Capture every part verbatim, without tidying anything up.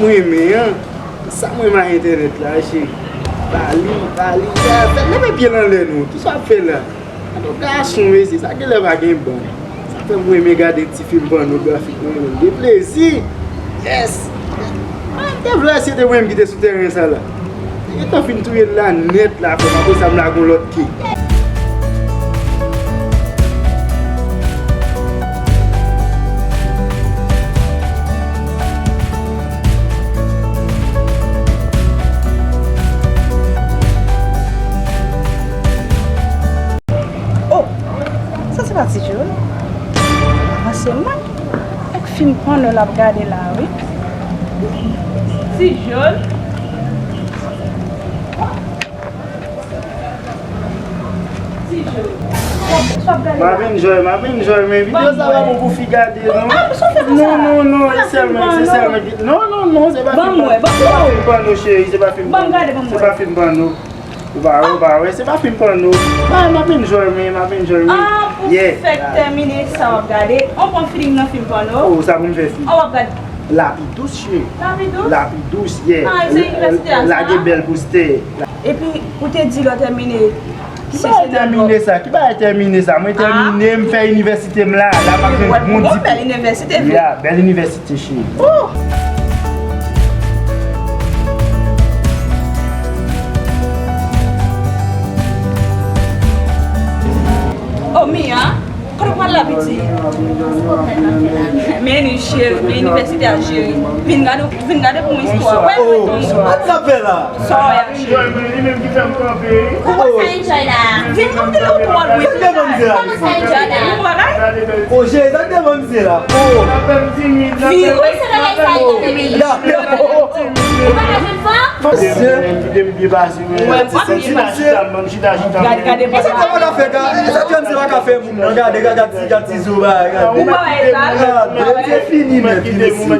Mwen renmen an. Sa mwen renmen ak entènèt la, cheri. Pale, pale, sa fè leve pye l anlè non. Kisa w ap fè la? Gade yon gason, mesye, sa genlè pa gen bann. Sa fè mwen renmen gade ti fim pònografik mwen menm. De plezi. Yes! Mwen te vle si te mwen menm ki te sou tèren sa la. Te gentan fin touye l la nèt la, frè m, apre sa m lage yon lòt ke. Oh, sa se pa Ti Jol? Avanse mwen. Èk fim pòno l ap gade la, wi. Ti Jol. M ap enjoy, m ap enjoy, men videyo sa pa bon pou fi gade, non. Non, non, non, e sèlman, se sèlman, non, non, non, se pa fim pòno, se pa fim pòno, cheri, se pa fim pòno, se pa fim pòno. Ou pa wè, ou pa wè, se pa fim pòno. Ah, m ap enjoy, men, m ap enjoy, men. Ah, pou fèk tèmine sa w ap gade, on pran feeling nan fim pòno. Oh, sa pou m fè fi. An w ap gade. Lapi dous, cheri. Lapi dous? Lapi dous, yeah. Ah, se inivèsite a sa? Lage bèl postè. Epi, ou te di lè w tèmine. Ki bagay tèmine sa? Ki bagay tèmine sa? Mwen tèmine, m fè inivèsite m la. La, m ap jwenn bon diplòm. Bèl inivèsite vre. Yeah, bèl inivèsite, cheri. Oh! Oh, Mia. Kote w pral la, piti? Men ni cheri, men inivèsite a cheri. Vin gade, vin gade pou mwen istwa. Wè, wè, wè. Sa w ap fè la? Sa w ap fè? Li menm ki fè m kanpe. Ou pa sa enjoy la. Vin, nou te lè ou twò lwen. Sa k devan mizè la? Ou pa sa enjoy la. O, Jezi, sa k devan mizè la? O. Vire. Wi, se bagay sa yo te vini. Ou pa ka jwenn fanm? Kite m byen pase. Ou wè ti sèt ti misye. Gade, gade, e sa k fè mwen la fè, gade, e sa k fè mwen la fè moun nan, gade, gade, gade ti, gade ti zo ba, gade. Ou pa wè sa? Gade, se fini nèt, mesye.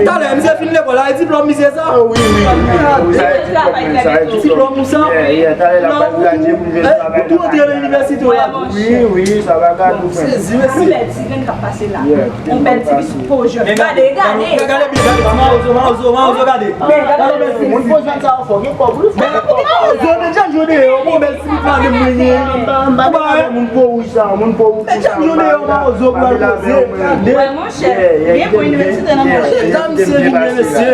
Talè, misye fin lekòl la, e diplòm misye sa? Wi, wi, wi. Diplòm ou sa? Ou tou antre nan inivèsite w la tou. Wi, wi, sa va gade ou fè. Sezi, mesye. Ti grenn k ap pase la. On bèl ti pis po jèn. Gade, gade. Gade byen, gade ti mawozo, mawozo, mawozo, gade. Gade bèl ti pis. Moun po jèn sa yo fò gen kòb wi. Mawozo, men jan jodi yo, bon bèl ti pis la gen mwen ye. Ou pa wè moun po wouj sa, moun po wouj sa. Men jan jodi yo, mawozo pral poze. Gade. Wè monchè, byen pou inivèsite nan monchè. Jan misye vin ye, mesye.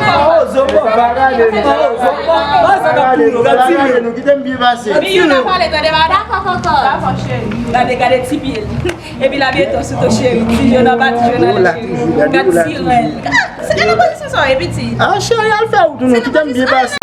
Mawozo, bon, pa gade. Mawozo, bon. Ba sa k ap pou yo, gade ti yo. Kite m byen pase. Miyou nan pale, tande madanm. Dakò, kòkò. Dakò, cheri. Gade, gade ti pye l. Epi l ap byen sou to cheri. Ti Jona pa, Ti Jona nan cheri. Gad ti rèl. Ah, se gade pozisyon sa w ye, piti. Ah, cheri, al fè wout ou non, kite m byen pase.